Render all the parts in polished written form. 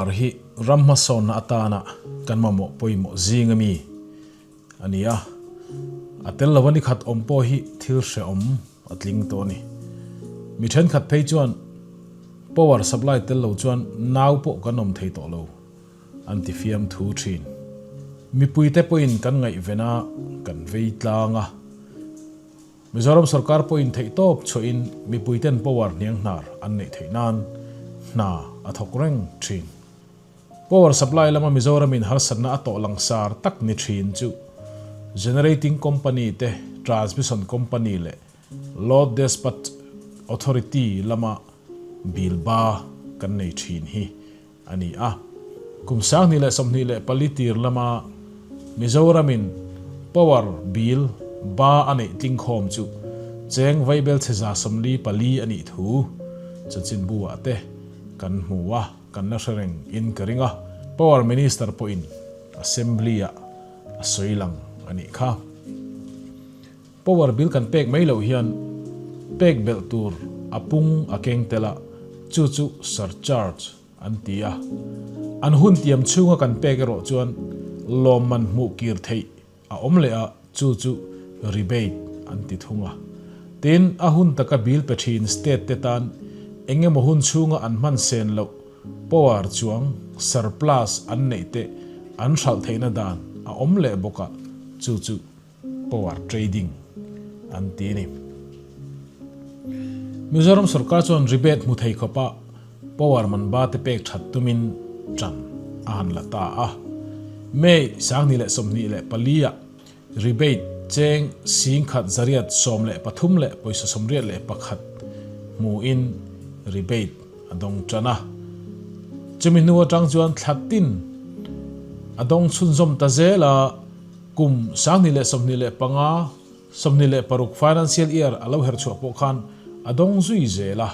Power hi ram hmasawnna atana kan mamawh pawimawh zing ami a ni a, a tel lova ni khat awm pawh hi thil hrehawm a tling tawh a ni. Mi thenkhat phei chuan power supply tel lo chuan nau pawh kan awm thei tawh lo an ti fiam thu thin. Mipuite pawhin kan ngaihven a, kan vei tlang a. Mizoram sorkar pawhin theihtawp chhuahin mipuiten power hnianghnar an neih theih nan hna a thawk reng thin. Power supply lama Mizoramin harsatna a tawh langsar tak ni thin chu Generating Company te, Transmission Company leh Load Despatch Authority lama bill ba kan nei thin hi a ni a. Kum 2024 tir lama Mizoramin power bill ba a neih tlingkhawm chu cheng vaibel chhe 44 a nih thu chanchinbu ah te kan hmu a, kan la hre reng in ka ring a. Power Minister pawhin Assembly ah a sawi lang a nih kha. Power bill kan pek mai loh hian pek belh tur a pung a keng tel a, chu chu surcharge an ti a. An hun tiam chhunga kan pek erawh chuan lawmman hmuh kir theih a awm leh a, chu chu rebate an ti thung a. Tin, a hun taka bill pe thin state te tan eng emaw hun chhunga an hman sen loh power chuang surplus an neih te an hralh theihna dan a awm leh bawk a, chu chu Power trading an ti a ni. Mizoram sorkar chuan rebate hmu thei khawpa power man ba te pek that tumin tan a han la ta a. May 2024 ah rebate cheng 1,113.81 hmuin rebate a dawng tan a. Chumi hnu atang chuan thla tin a dawng chhunzawm ta zel a. Kum 2025, 26 financial year a lo her chhuah pawh khan a dawng zui zel a.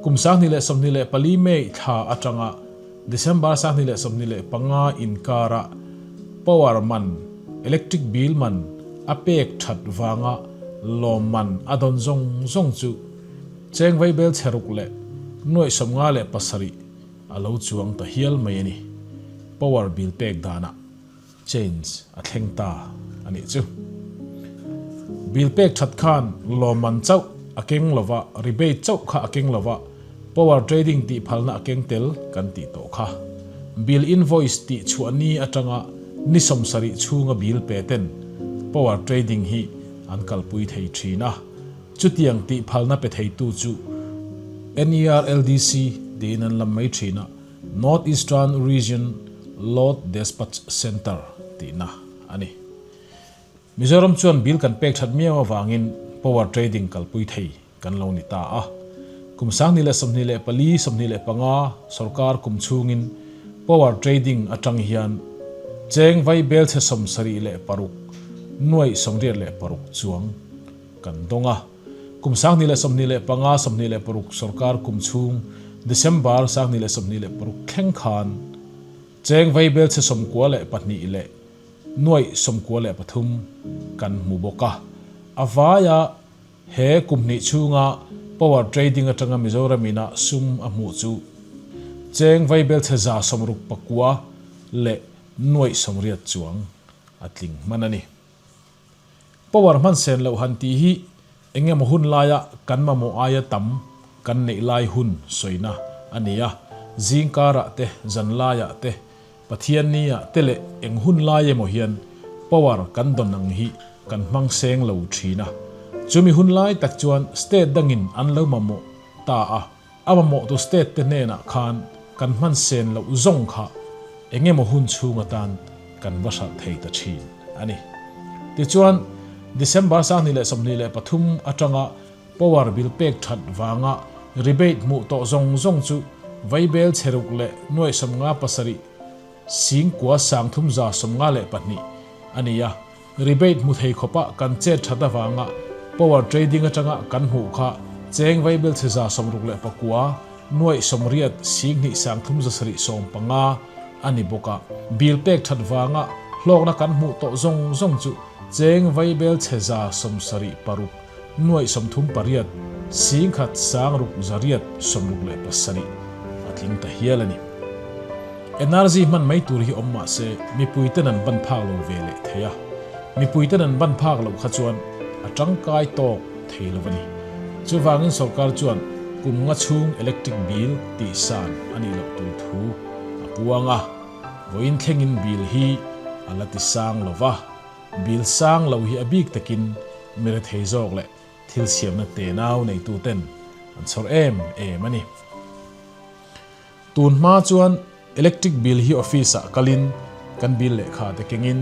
Kum 2024 May thla atanga December 2025 inkara power man, electric bill man a pek that vanga lawmman a dawn zawng zawng chu cheng vaibel chhe ruk leh nuaih 57 a lo chuang ta hial mai a ni. Power bill pek danah. Change a thleng ta a nih chu. Bill pek that khan lawmman chauh a keng lova, rebate chauh kha a keng lova, power trading tih phalna a keng tel kan tih tawh kha. Bill invoice tih chhuah ni atanga ni 70 chhunga bill pe ten power trading hi an kalpui thei thin a. Chutiang tih phalna pe theitu chu NERLDC tiin an lam mai thin a. North Eastern Region Load Despatch Centre tihna a ni. Mizoram chuan bill kan pek that miau avangin power trading kalpui thei kan lo ni ta a. Kum 2024, 25 sorkar kum chhungin power trading atang hian cheng vai bel chhe 76 nuaih 86 chuang kan dawng a. Kum 2025, 26 sorkar kum chhung December 2026 thleng khan cheng vaibel chhe 92 leh nuaih 93 kan hmu bawk a. A vaia he kum hnih chhunga power trading atanga Mizoram ina sum a hmuh chu cheng vaibel chhe 169 leh nuaih 80 chuang a tling hman a ni. Power hman sen loh han tih hi eng emaw hun laia kan mamawh aia tam kan neih lai hun sawina a ni a, zingkarah te, zanlaiah te, Pathianniah te leh eng hun lai emaw hian power kan dawn ang hi kan hmang seng lo thin a. Chumi hun lai tak chuan state dangin an lo mamawh ta a, a mamawhtu state te hnenah khan kan hman sen loh zawng kha eng emaw hun chhung atan kan va hralh thei ta thin a ni. Tichuan, December 2023 atanga power bill pek that vanga rebate hmuh tawh zawng zawng chu vaibel chhe ruk leh nuaih 57 singkua 352 a ni a. Rebate hmu thei khawpa kan chet that avanga power trading atanga kan hmuh kha cheng vaibel chhe 69 nuaih 80 singhnih 375 a ni bawk a. Bill pek that vanga hlawkna kan hmuh tawh zawng zawng chu cheng vaibel chhe 76 nuaih 38 singkhat 6 zariat 67 a tling ta hial a ni. Energy hman mai tur hi awm mah se mipuiten an ban phak lo ve leh thei a, mipuiten an ban phak loh kha chuan a tangkai tawk thei lo a ni. Chuvangin sorkar chuan kum nga chhung electric bill tihsan a nih loh tur thu a puang a, vawiin thlengin bill hi a la ti sang lo va, bill sang lo hi a bik takin mi rethei zawk leh thil siamna tenau neituten an chhawr em em a ni. Tun hma chuan electric bill hi office ah kalin kan bill lehkha te kengin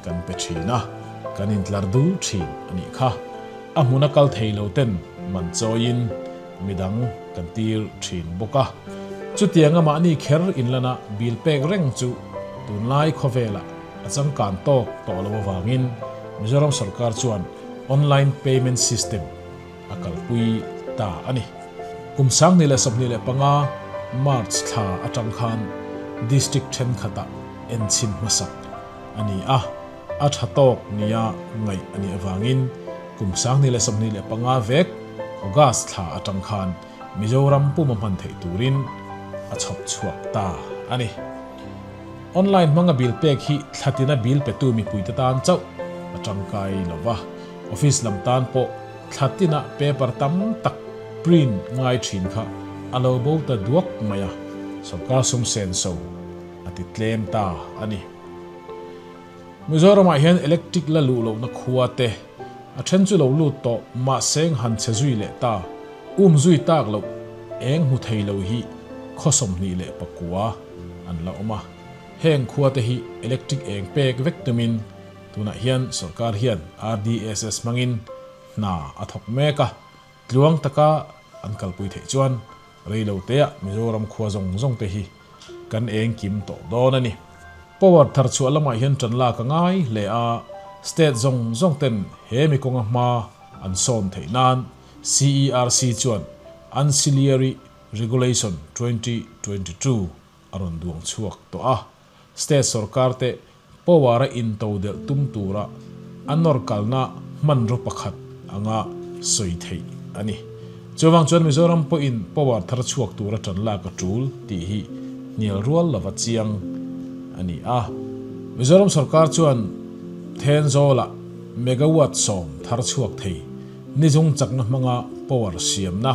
kan pe thin a, kan intlar dul thin a nih kha. A hmuna kal thei lo ten man chawiin midang kan tir thin bawk a. Chutianga mahni kher inlana bill pek reng chu tunlai khawvelah a changkan tawk tawh lo avangin Mizoram sorkar chuan online payment system a kalpui ta a ni. Kum 2025 March thla atang khan District thenkhatah enchhin hmasak a ni a, a tha tawk nia ngaih a nih avangin kum 2025 vek August thla atang khan Mizoram puma hman theih turin a chhawp chhuak ta a ni. Online hmanga bill pek hi thlatina bill petu mipuite tan chauh a tangkai lo va, office lam tan pawh thla tina paper tam tak print ngai thin kha a lo bo ta duak mai a, sorkar sum senso a ti tlem ta a ni. Mizoramah hian electric la luh lohna khua te a then chu lo lut tawh mahseng han chhe zui leh ta, um zui tak loh eng hmu thei lo hi khaw 29 an la awm a. Heng khua te hi electric eng pek vek tumin tunah hian sorkar hian RDSS hmangin hna a thawk mek a, tluang taka an kalpui theih chuan reilo teah Mizoram khua zawng zawng te hi kan eng kim tawh dawn a ni. Power thar chhuah lamah hian tan lak a ngai hle a, state zawng zawng ten he mi kawnga hma an sawn theih nan CERC chuan Ancillary Regulation 2022 a rawn duang chhuak tawh a, state sorkar te power a intodelh tum tura a nawr kalna hmanraw pakhat anga sawi theih a ni. Chuvang chuan Mizoram pawhin power thar chhuak tura tan lak a tul tih hi hnial rual lova chiang a ni a. Mizoram sorkar chuan Thenzawlah megawatt 10 thar chhuak thei nizung chakna hmanga power siamna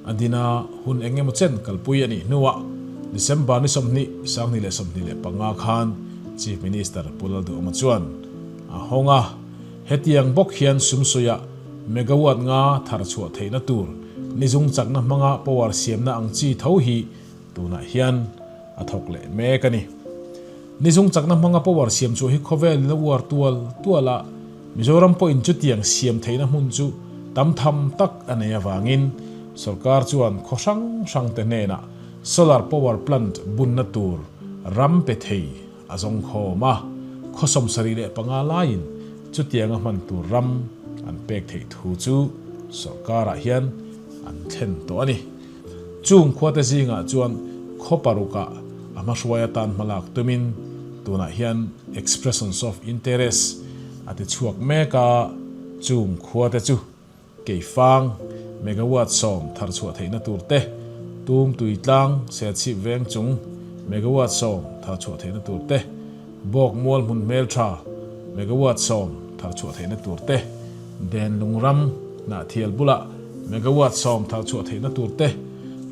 A dina hun eng emaw chen kalpui a nih hnuah December ni 20, 2025 khan Chief Minister Pu Lalduhawma chuan a hawng a. Hetiang bawk hian sumsuiah megawatt nga thar chhuah theihna tur nizung chakna hmanga power siamna ang chi tho hi tunah hian a thawk leh mek a ni. Nizung chakna hmanga power siam chhuah hi khawvelin a uar tual tual a, Mizoram pawhin chutiang siam theihna hmun chu tam tham tak a nei avangin sorkar chuan khaw hrang hrang te hnenah solar power plant bunna tur ram pe thei a zawng khawm a, khaw 75 laiin chutianga hman tur ram an pek theih thu chu sorkarah hian an thlen tawh a ni. Chung khuate zingah chuan khaw parukah a hmahruai atan hmalak tumin tunah hian Expressions of Interest a ti chhuak mek a, chung khuate chu Keifang, megawatt 10 thar chhuah theihna tur te, Tum Tuitlang, Serchhip Veng chung, megawatt 10 thar chhuah theihna tur te, Bawk Mual Hmun Hmeltha, megawatt 10 thar chhuah theihna tur te, Den Lungram, Hnahthial bulah megawatt 10 thar chhuah theihna tur te,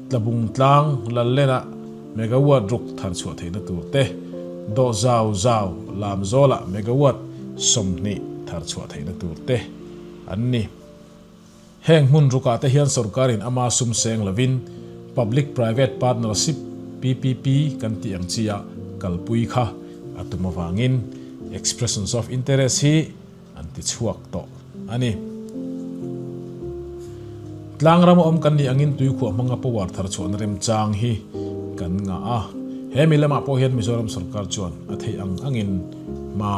Tlabung tlang Lallenah megawatt 6 thar chhuah theihna tur te, Dawh Zau Zau Lamzawlah megawatt 20 thar chhuah theihna tur te an ni. Heng hmun rukah te hian sorkarin ama sum seng lovin Public Private Partnership, PPP, kan tih ang chi a kalpui kha a tum avangin Expressions of Interest hi an ti chhuak tawh a ni. Tlang rama awm kan nih angin tuikhuah hmanga power thar chhuahna remchang hi kan ngah a. He mi lamah pawh hian Mizoram sorkar chuan a theih ang angin hma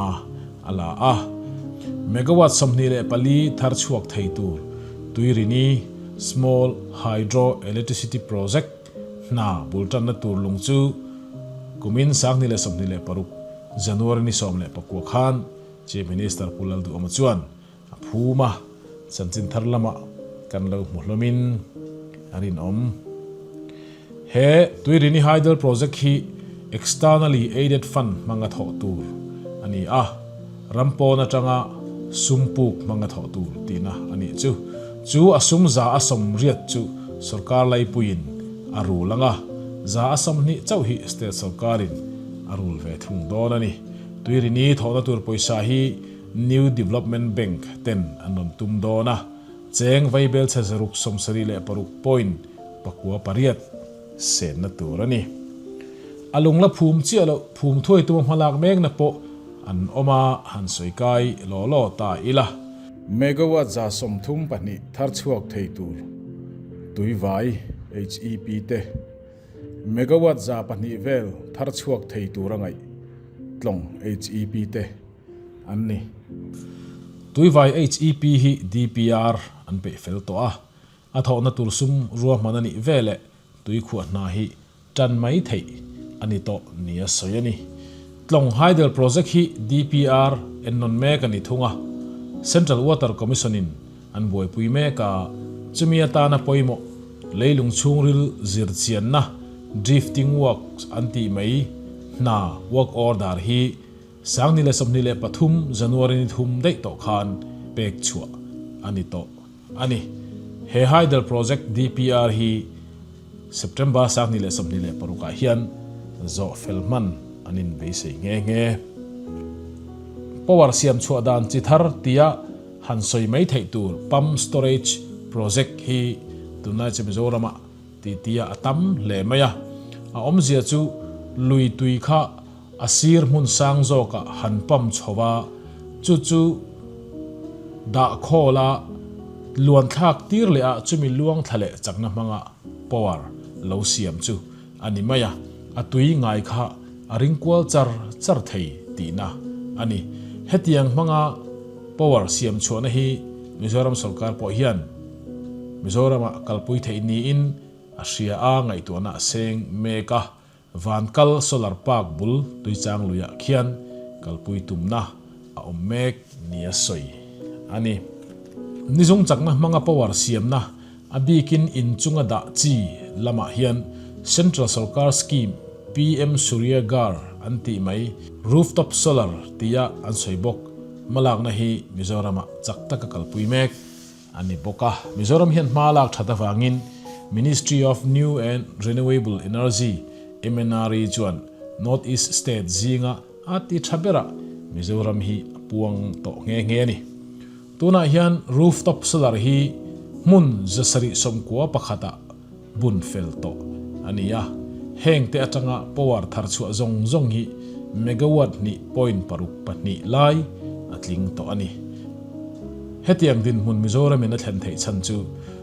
a la a. Megawatt 24 thar chhuak thei tur Tuirini Small Hydro Electricity Project hna bul tanna tur lung chu kumin 2026 January ni 19 khan Chief Minister Pu Lalduhawma chuan a phum a, chanchin thar lamah kan lo hmu hlawmin a rinawm. He Tuirini Hydel Project hi Externally Aided Fund hmanga thawh tur a ni a, ram pawn atanga sum puk hmanga thawh tur tihna a nih chu. Chu a sum 180 chu sorkar laipuiin a rul ang a, 120 chauh hi state sorkarin a rul ve thung dawn a ni. Tuirini thawhna tur pawisa hi New Development Bank ten an rawn tum dawn a, cheng vaibelchhe 676 point 98 senna tur a ni. A lung la phum chiah loh phum thuai tuma hmalak mekna pawh an awm a, han sawi kai law law ta ila. Megawatt 32 thar chhuak thei tur tuivai HEP te, megawatt 200 vel thar chhuak thei tur a ngaih tlawng HEP te an ni. Tuivai HEP hi DPR an peih fel tawh a, A thawhna tur sum ruahman a nih veleh tuikhuah hna hi tan mai theih a ni tawh nia sawi a ni. Tlawng Hydel Project hi DPR ennawn mek a ni thung a, Central Water Commission in an buaipui mek a, chumi atana pawimawh leilung chhungril zirchianna drifting works an tih mai hna work order hi 2023 January ni thum daih tawh khan pek chhuah a ni tawh. A ni. He Hydel Project DPR hi September 2026 ah hian zawh fel hman an inbeisei nghe nghe. Power siam chhuah dan chi thar tia han sawi mai theih tur Pump Storage Project hi tunlai chu Mizoramah titi a tam hle mai a. A awmzia chu lui tui kha A sir hmun sang zawkah han pump chho a, chu chu dah khawl a, luan thlak tir leh a chumi luang thla leh chakna hmanga power lo siam chu a ni mai a, a tui ngai kha a ring kual char char thei tihna a ni. Hetiang hmanga power siam chhuahna hi Mizoram sorkar pawh hian Mizoramah kalpui theih niin a hria a, ngaihtuahna a seng mek a. Vankal Solar Park bul Tuichang luiah khian kalpui tumna a awm mek nia sawi a ni. Nizung chakna hmanga power siamna a bikin inchunga dah chi lamah hian Central Sorkar Scheme PM Surya Ghar an tih mai Rooftop Solar tia an sawi bawk hmalakna hi Mizoramah chak taka kalpui mek a ni bawk a. Mizoram hian hma lak that avangin Ministry of New and Renewable Energy, MNRE, chuan North East State zinga a ti tha berah Mizoram hi a puang tawh nghe nghe a ni. Tunah hian rooftop solar hi hmun 791 ah bun fel tawh a ni a, hengte atanga power thar chhuah zawng zawng hi megawatt hnih point paruk pahnih lai a tling tawh a ni. Hetiang dinhmun Mizoramin a thlen theih chhan chu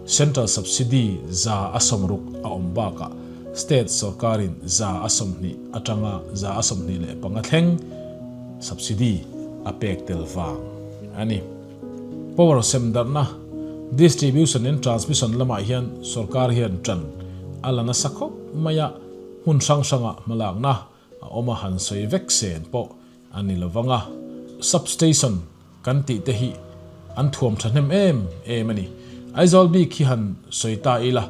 Central Subsidy 60% a awm bakah State sawrkarin 20% atanga 25% thleng subsidy a pek tel vang a ni. Power sem darhna, Distribution and Transmission lamah hian sorkar hian ṭan a la nasa khawp mai a, hmun hrang hrangah hmalakna a awm a han sawi vek sen pawh a ni lo vang a. Substation kan tih te hi an thuam thahnem em em a ni. Aizawl bik hi han sawi ta ila,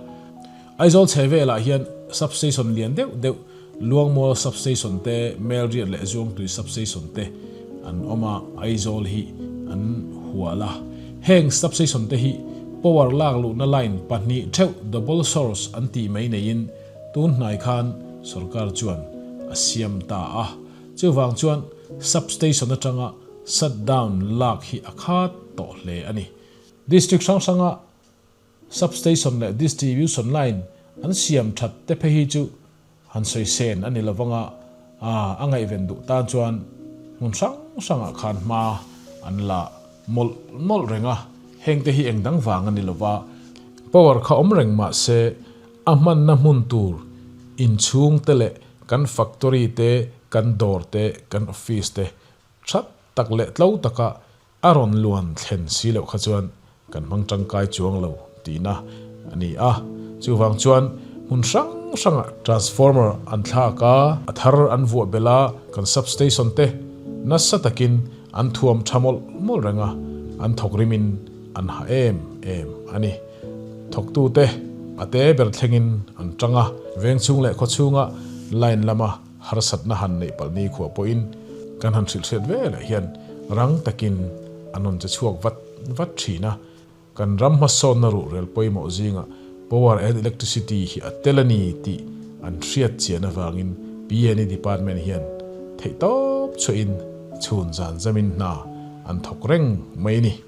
Aizawl chhe velah hian substation lian deuh deuh Luangmual substation te, Melriat leh Zuangtui substation te an awm a, Aizawl hi an hual a. Heng substation te hi power lak luhna line pahnih theuh double source an tih mai neiin tun hnai khan sorkar chuan a siam ta a. Chuvang chuan substation atanga shutdown lak hi a khat tawh hle a ni. District hrang hranga Substation leh distribution line an siam that te phei hi chu han sawi sen a ni lo vang a, a ngaihven duh tan chuan hmun hrang hrangah khan hma an la mawlh mawlh reng a, heng te hi eng dang vang a ni lo va, power kha awm reng mah se a hmanna hmun tur inchhung te leh kan factory te, kan dawr te, kan office te that tak leh tlo taka A rawn luan thlen si loh kha chuan kan hmang tangkai chuang lo tihna a ni a. Chuvang chuan hmun hrang hrangah transformer an thlak a, a thar an vuah belh a, kan substation te nasa takin an thuam tha mawlh mawlh reng a, an thawk rimin an ha em em a ni. Thawktute a te ber thlengin an tang a, veng chhung leh khaw chhunga line lama. Harsatna han neih palh ni khuah pawhin kan han hrilh hriat velah hian rang takin an rawn che chhuak vat vat thin a. Kan ram hmasawnna ruhrel pawimawh zingah Power and Electricity hi a tel a ni tih an hriat chian avangin PNE Department hian theihtawp chhuahin chhun zan zamin hna an thawk reng mai a ni.